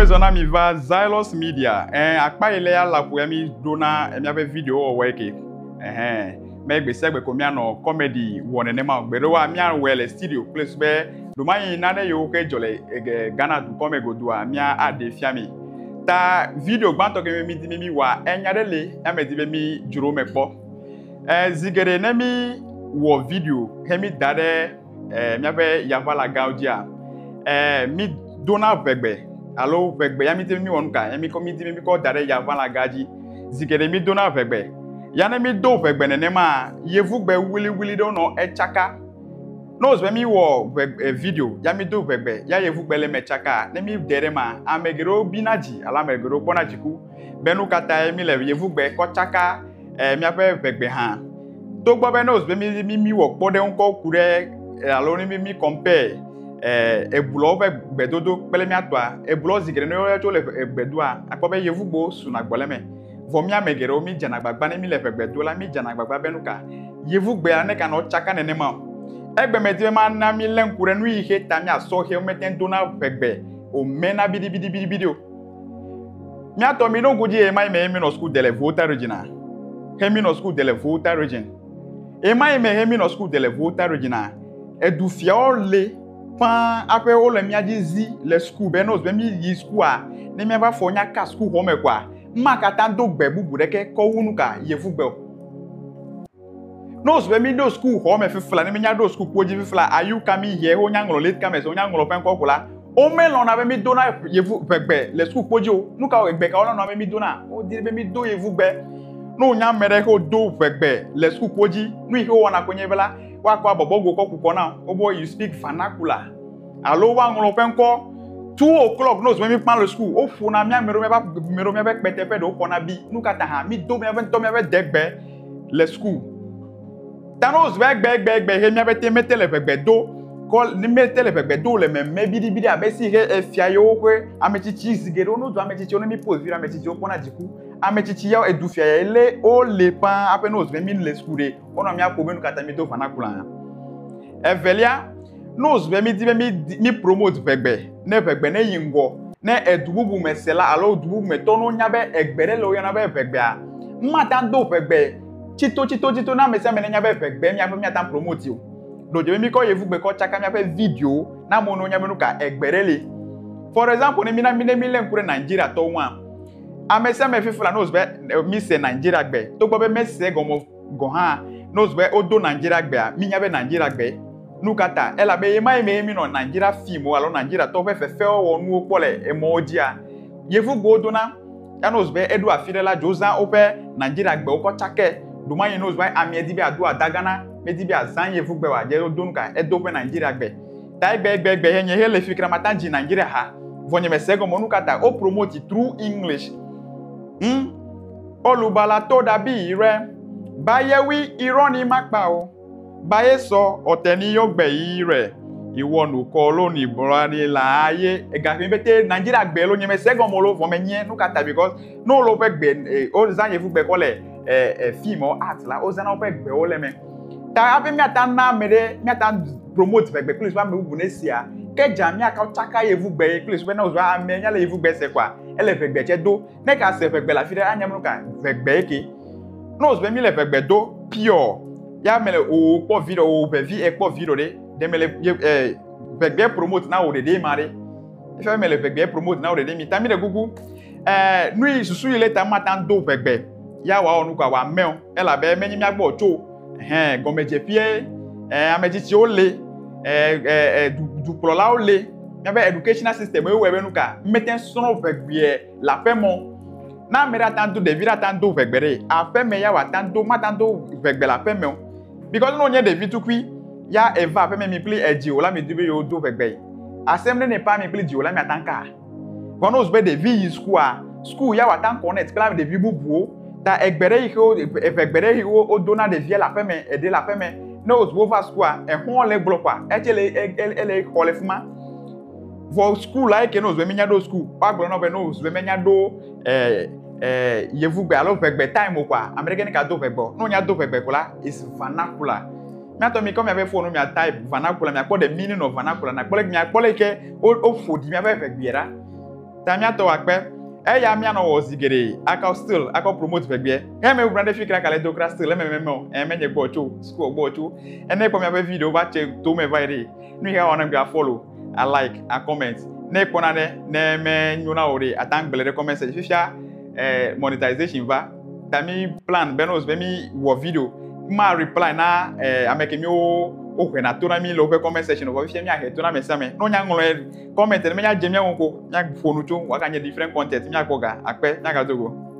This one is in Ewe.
Ezɔ na mi va Xylos Media. Ɛɛ akpa yi le ya la ƒo ya mi ɖo na miaƒe video wɔwɔ ke. Ɛhɛn. Me gbe sia gbe ko mianɔ comedy wɔ nenema o. Gbe ɖewoa miawɔe le studio kple su be ɖomayi nane yiwo ke dzɔ le Ghana dukɔ me godoa mia aɖe fia mi. Ta video gbãtɔ ke mi di mi mi wɔa enya ɖe le ya me di be mi dzro me kpɔ. Ɛ zi geɖe ne mi wɔ video he mi da ɖe míaƒe yaʋala gãwo dzia, mí dona ʋegbe alo ʋegbe ya mí di be mí wɔ nu ka? Mi kɔ mí di be mí kɔ da ɖe yaʋala gã dzi. Zi geɖe mí dona ʋegbe. Ya ne mí do ʋegbe nenema, yevugbe wliwli ɖewo nɔ etsaka. Ne wòzu be mí wɔ ʋegbe video ya mí do ʋegbe ya yevugbe le eme tsaka, ne mí de ɖe ema, ame geɖewo bina dzi alo ame geɖewo kpɔna dziku be nu ka tae mí le yevugbe kɔ tsaka míaƒe ʋegbe hã. Togbɔ be ne wòzu be mí mí mí wɔ kpɔɖeŋu kɔ ku ɖe alo ne mí mí compare ebluawo ƒe gbedodo kple mía tɔa, ebluawo zi geɖe ne woyɔ tso le gbe doa, akpɔ be yevugbewo suna gbɔ le eme. Vɔ mía ame geɖewo mí dzena agbagba ne mí le ʋegbe do la, mí dzena agbagba be nu ka yevugbea ne ganɔ tsaka nenema o. Egbe medi be mana mí lé ŋku ɖe nu yi xe ta míasɔ xe womete ŋu dona ʋegbe o mena biɖibiɖibiɖibiɖi o. Míatɔ mi ɖo ŋku dzi ɣemaɣi me ye mí nɔ suku de le Volta Region a? He mí nɔ suku de le Volta Region. Ɣemaɣi me he mí nɔ suku de le Volta Region a, edu fiawo le ƒãa aƒe wole mía dzi zi le suku be ne wòzu be mí yi sukua, ne míava fɔ nya ka sukuxɔ me koa, ma katã do gbe bubu ɖeke kɔ wu nu ka yevugbe o. Ne wòzu be mí ɖo sukuxɔ me fifla, ne mínya ɖo sukukpo dzi fifla, ayu ka mí yɛ wonya ŋlɔ late comers, wonya ŋlɔ ƒe ŋkɔ ko la, womelɔ̃na be mí dona yevu ʋegbe le sukukpo dzi o. Nu ka ʋegbe ka wolɔ̃na be mí dona? Wodi be mí do yevugbe. Ne wonya ame ɖe ke wodo ʋegbe le sukukpo dzi, nu yi ke wowɔna koe nye be la, woakɔ abɔbɔgo kɔ ku kɔ na wo, wobe you speak vernacular. Alo woaŋlɔ woƒe ŋkɔ. 2 o'clock ne wòzu be mí kpã le suku, woƒona mía ame ɖewo míaƒe ame ɖewo míaƒe kpeteƒe ɖewo xɔna bi. Nu ka ta hã mí do míaƒe ŋutɔ míaƒe degbe le suku. Ta ne wòzu be egbe egbe egbe he míaƒe te mete le ʋegbe do kɔ ne mete le ʋegbe do le meme biɖibiɖi abe si he efia yewo ƒe ame tsitsi zi geɖewo ne wozu ame tsitsiwo ne mí post video ame tsitsiwo kpɔna dziku. Ame tsitsi yawo edu fia ya le wole ƒãa hafi ne wòzu be mí le suku ɖe wonɔ mía ƒo be nu ka ta mí do vernacular hã. Evelia, ne wòzu be mídi be mí mí promote ʋegbe ne ʋegbe ne yi ŋgɔ ne edu bubu me sela alo du bubu me tɔ ne wonya be egbe ɖe le woyɔna be ʋegbea, mate ŋu do ʋegbe tsitotsitotsito na ame sia ame nenya be ʋegbe míaƒe míate ŋu promote o. Ɖo dze be míkɔ yevugbe kɔ tsaka míaƒe video na amewo ne wonya be nu ka egbe ɖe li. For example, ne mína ne mílé ŋku ɖe Nigeria tɔwo ŋua, ame sia ame fifla ne wòzu be míse Nigeria gbe togbɔ be mese egɔme gɔ̃ hã ne wòzu be wodo Nigeria gbea, mínya be Nigeria gbe. Nu ka ta? Elabe ɣemaɣi mee míenɔ Nigeria filmwo alo Nigeriatɔwo ƒe fefewɔnuwo kpɔ le emɔwo dzia, yevugbewo dona. Ya ne wòzu be eɖo afi ɖe la, dzo zã woƒe Nigeria gbewo kɔ tsakɛ. Ɖomayi ne wòzu be amea di be yeado adagã na, medi be yeazã yevugbe oa, dze wodo nu ka? Edo woƒe Nigeria gbe. Ta egbe egbe egbe he nye he le fi kra mata dzi Nigeria ha. Vɔ nye mese egɔme o. Nu ka ta? Wo promote through English. Olùgbàlà tó dàbí rẹ, báyé wí irọ́ ni má pa o. Báyé sọ ọ̀tẹ̀ ni yóò gbẹ̀yìn rẹ̀. Ìwọ nùkọ lónìí bọ́ra ni láàyè. Ega fi bete Nigeria gbe lo nye mese egɔme o lo vɔ menye nu ka ta because ne wole woƒe gbe wozã yevugbe kɔ le film or art la wozãna woƒe gbewo le eme. Ta hafi míata na ame ɖe míata promote ʋegbe kple su ame bubu ne sia ke dza míaka tsaka yevugbe ye kple su be ne wòzu ame nya le yevugbe se koa ele ʋegbe tsɛ do. Ne ka se ʋegbe le afi ɖe anya nu ka ʋegbe ye ke. Ne wòzu be mí le ʋegbe do pure ya me le o kpɔ video o ʋevi ekpɔ video ɖe ɖe me le ʋegbe promote na wò ɖeɖe ma ɖe. Efia be me le ʋegbe promote na wò ɖeɖe mi ta mi ɖe kuku. Nu yi susu yi le ta mata do ʋegbe ya wòawɔ nu koa wòame o elabe menye mía gbɔ tso hɛn gɔmedzeƒee ame tsitsiwo le dukplɔlawo le míaƒe educational system ye wɔe be nu ka mete srɔ̃ ʋegbeɛ le aƒe mɔ. Ne ame ɖe ate do ɖevi ɖe ate do ʋegbe ɖe aƒe me ya wòate do mate do ʋegbe le aƒe me o because ne wònye ɖevi tukui ya eva aƒe me mi kple edziwò la mi di be yewo do ʋegbe asem ne ne pa mi kple dziwò la miate ka. Vɔ ne wòzu be ɖevi yi sukua, suku ya wòate ŋu connect kple ɖevi bubuwo. Ta egbe ɖe yi ke wo eʋegbe ɖe yi wodo na ɖevia le aƒe me, eɖe le aƒe me. Ne wòzu wova sukua, exɔ̃ le gblɔ kɔa, etse le ele xɔ le fi ma. Vɔ suku la eke ne wòzu be menya ɖo suku, woagblɔ na wo be ne wòzu be menya ɖo yevugbe alo ʋegbe time o kɔa, ame ɖeke ne ka do ʋegbe o. Ne wonya do ʋegbe ko la, is vernacular. Miatɔ mi kɔ miaƒe phone mia type vernacular miakpɔ the meaning of vernacular nakpɔ le miakpɔ le ke woƒo ɖi miaƒe ʋegbea ɖa. Ta míatɔ akpe. Eya míanɔ wɔ zi geɖe akɔ still akɔ promote ʋegbeɛ. Ke me gblɔ ɖe fi kra kale do kra still eme meme o. Ɛ menye gbɔ tso school gbɔ tso. Ene kpɔ miaƒe video va tse to me va yi ɖe. Nu yi ka wɔna gbe a follow, a like, a comment. Ne kpɔna ɖe ne me nyo na wo ɖe ata gblẽ ɖe comment section. Fifia monetization va. Ta mi plan be no be mi wɔ video. Ma reply na ame ke mi wo wohena to na mi le woƒe comment section vɔ fifia miahe to na ame sia ame. Ne wonya ŋlɔ comment ne menya dze mia ŋu ko miaƒo nu tso wòaganye different content miakpɔ ga akpe miagado go.